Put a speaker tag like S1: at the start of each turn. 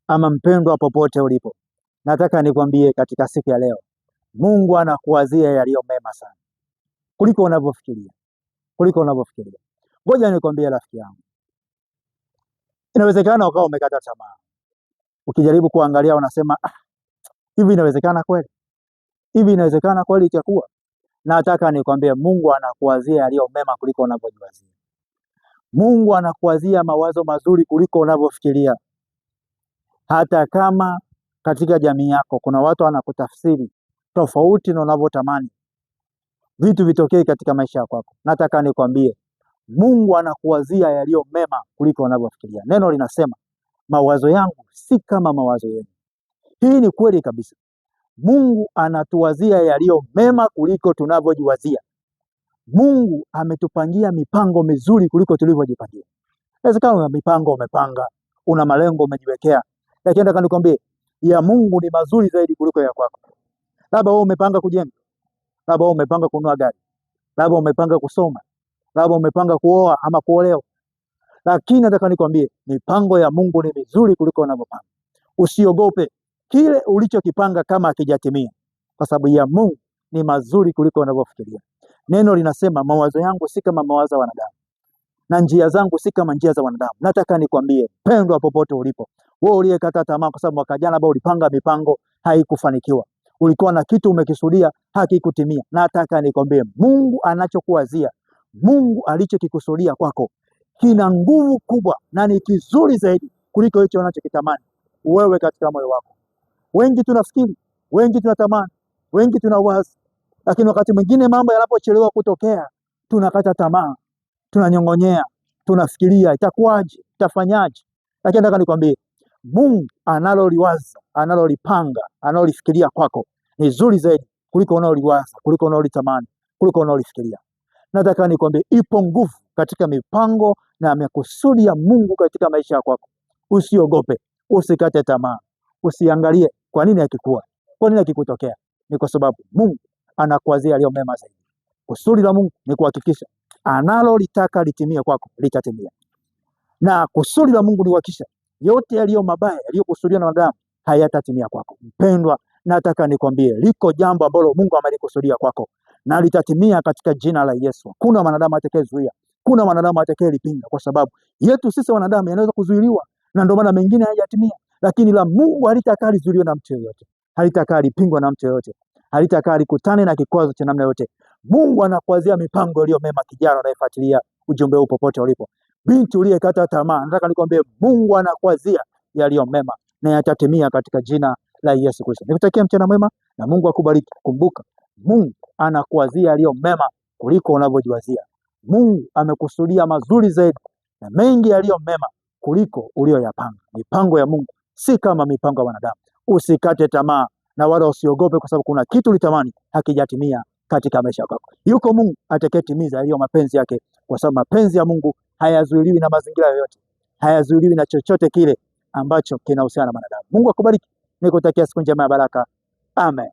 S1: Ama mpendwa, popote ulipo, nataka nikwambie katika siku ya leo, Mungu anakuwazia yaliyo mema sana kuliko unavyofikiria, kuliko unavyofikiria. Ngoja nikwambie rafiki yangu, inawezekana ukawa umekata tamaa, ukijaribu kuangalia unasema, ah, hivi inawezekana kweli? Hivi inawezekana kweli itakuwa? Nataka nikwambie Mungu anakuwazia yaliyo mema kuliko unavyojiwazia. Mungu anakuwazia mawazo mazuri kuliko unavyofikiria. Hata kama katika jamii yako kuna watu wanakutafsiri tofauti na unavyotamani vitu vitokee katika maisha yako, nataka nikwambie Mungu anakuwazia yaliyo mema kuliko unavyofikiria. Neno linasema mawazo yangu si kama mawazo yenu. Hii ni kweli kabisa. Mungu anatuwazia yaliyo mema kuliko tunavyojiwazia. Mungu ametupangia mipango mizuri kuliko tulivyojipangia. Inawezekana una mipango umepanga, una malengo umejiwekea, lakini nataka nikwambie ya Mungu ni mazuri zaidi kuliko ya kwako. Labda wewe umepanga kujenga, labda wewe umepanga kununua gari, labda umepanga kusoma, labda umepanga kuoa ama kuolewa, lakini nataka nikwambie mipango ya Mungu ni mizuri kuliko unavyopanga. Usiogope kile ulichokipanga kama hakijatimia, kwa sababu ya Mungu ni mazuri kuliko unavyofikiria. Neno linasema mawazo yangu si kama mawazo ya wanadamu na njia zangu si kama njia za wanadamu. Nataka nikwambie pendwa, popote ulipo wewe uliyekata tamaa kwa sababu mwaka jana labda ulipanga mipango haikufanikiwa, ulikuwa na kitu umekisudia hakikutimia, nataka nikwambie Mungu anachokuwazia, Mungu alichokikusudia kwako kina nguvu kubwa na ni kizuri zaidi kuliko hicho unachokitamani wewe katika moyo wako. Wengi tunafikiri, wengi tunatamani, wengi tunawaza, lakini wakati mwingine mambo yanapochelewa kutokea tunakata tamaa, tunanyong'onyea, tunafikiria itakuwaje, itafanyaje. Lakini nataka nikwambie Mungu analoliwaza, analolipanga, analolifikiria kwako ni zuri zaidi kuliko unaoliwaza, kuliko unaolitamani, kuliko unaolifikiria. Nataka nikwambie ipo nguvu katika mipango na makusudi ya Mungu katika maisha yako. Usiogope, usikate tamaa, usiangalie kwa nini hakikuwa, kwa nini hakikutokea. Ni kwa sababu Mungu anakuwazia yaliyo mema zaidi. Kusudi la Mungu ni kuhakikisha analolitaka litimie kwako litatimia, na kusudi la Mungu ni kuhakikisha yote yaliyo mabaya yaliyokusudiwa na wanadamu hayatatimia kwako. Mpendwa, nataka nikwambie liko jambo ambalo Mungu amelikusudia kwako na litatimia katika jina la Yesu. Kuna mwanadamu atakayezuia, kuna mwanadamu atakayelipinga, kwa sababu yetu sisi wanadamu yanaweza kuzuiliwa, na ndio maana mengine hayajatimia, lakini la Mungu halitakaa lizuiliwe na mtu yeyote, halitakaa lipingwa na mtu yeyote, halitakaa likutane na kikwazo cha namna yote. Mungu anakuwazia mipango iliyo mema. Kijana unayefuatilia ujumbe huu popote ulipo, binti uliyekata tamaa, nataka nikwambie Mungu anakuwazia yaliyo mema na yatatimia katika jina la Yesu Kristo. Nikutakia mchana mwema na Mungu akubariki. Kumbuka, Mungu anakuwazia yaliyo mema kuliko unavyojiwazia. Mungu amekusudia mazuri zaidi na mengi yaliyo mema kuliko uliyoyapanga. Mipango ya Mungu si kama mipango ya wanadamu. Usikate tamaa na wala usiogope, kwa sababu kuna kitu ulitamani hakijatimia katika maisha yako. Yuko Mungu atakayetimiza yaliyo mapenzi yake, kwa sababu mapenzi ya Mungu hayazuiliwi na mazingira yoyote, hayazuiliwi na chochote kile ambacho kinahusiana na wanadamu. Mungu akubariki, nikutakia siku njema ya baraka. Amen.